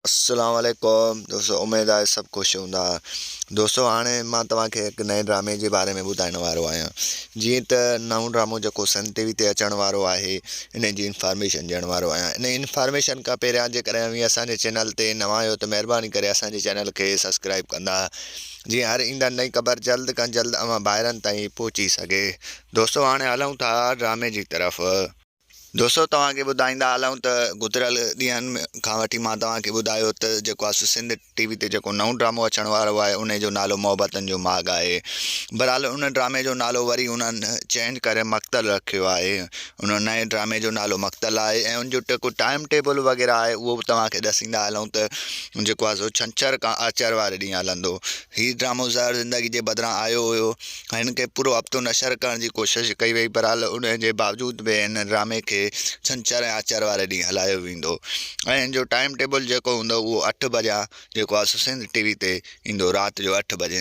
السلام عليڪم دوستو اميد آهي سڀ خوش هوندا دوستو هاڻي مان توهان کي هڪ نئين ڊرامي جي باري ۾ ٻڌائڻ وارو آهيان جيئن ته نئون ڊرامو جيڪو سنڌ ٽي وي تي اچڻ وارو آهي ان جي انفارميشن ڏيڻ وارو آهيان ان انفارميشن کان پهريان جيڪڏهن اوهين اسان جي چينل تي نوان آهيو ته مهرباني ڪري اسان جي چينل کي سبسڪرائب ڪندا جيئن هر ايندڙ نئين خبر جلد کان جلد اوهان ڀائرن تائين پهچي سگهي دوستو هاڻي هلون ٿا ڊرامي جي طرف. دوستو توهان کي ٻڌائيندا هلون ته گذريل ڏينهن کان وٺي مان توهان کي ٻڌايو ته جيڪو آهي سو سنڌ ٽي وي تي جيڪو نئون ڊرامو اچڻ وارو آهي ان جو نالو محبتن جو ماڳ آهي بهرحال ان ڊرامي جو نالو وري انهن چينج ڪري مقتل رکيو آهي ان نئين ڊرامي جو نالو مقتل آهي ۽ ان جو جيڪو ٽائيم ٽيبل وغيره آهي اهو به توهان کي ڏسيندا هلون ته جيڪو آهي سو ڇنڇر کان آچر واري ڏينهن هلندو هي ڊرامو زهر زندگي جي بدران آيو هيو هن کي پورو هفتو نشر ڪرڻ جي ڪوشش ڪئي وئي بهرحال ان جي باوجود به هن ڊرامي کي ڇنڇر ۽ آچر واري ڏينهن هلايو ويندو ۽ هن جو ٽائيم ٽيبل جيڪو هوندو اهو اٺ بجا جيڪو آهي سو سنڌ ٽي وي تي ايندو رات جو اٺ بجي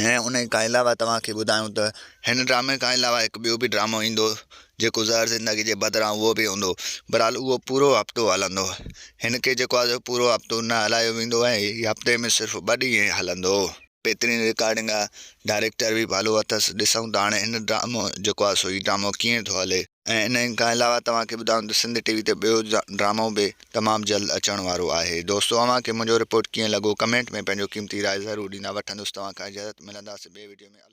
۽ ان کان علاوه توهان کي ٻڌايون ته هن ڊرامي کان علاوه هڪ ٻيو به ڊرامو ايندو جيڪو زهر زندگي جي بدران اهو به هوندو بهرحال اهو پورو هفتو هلندو هن کي جيڪو آهي پورو هفتو نه هلايو ويندو ۽ هي هفتي ۾ صرف ٻه ڏينهن هلندو. بهترين رڪارڊنگ آ ڊائريڪٽر به ڀلو اٿس ڏسون ته هاڻي هن ڊرامو جيڪو آ سو هي ڊرامو ڪيئن ٿو هلي. ۽ انهي کان علاوه توهان کي ٻڌايون ته سنڌ ٽي وي تي ٻيو ڊرامو به تمام جلد اچڻ وارو آهي دوستو اوهان کي منهنجو رپورٽ ڪيئن لڳو ڪمينٽ ۾ پنهنجو قيمتي راء ضرور ڏيندا وٺندس توهان کان اجازت ملنداسين ٻي وڊيو ۾ الله.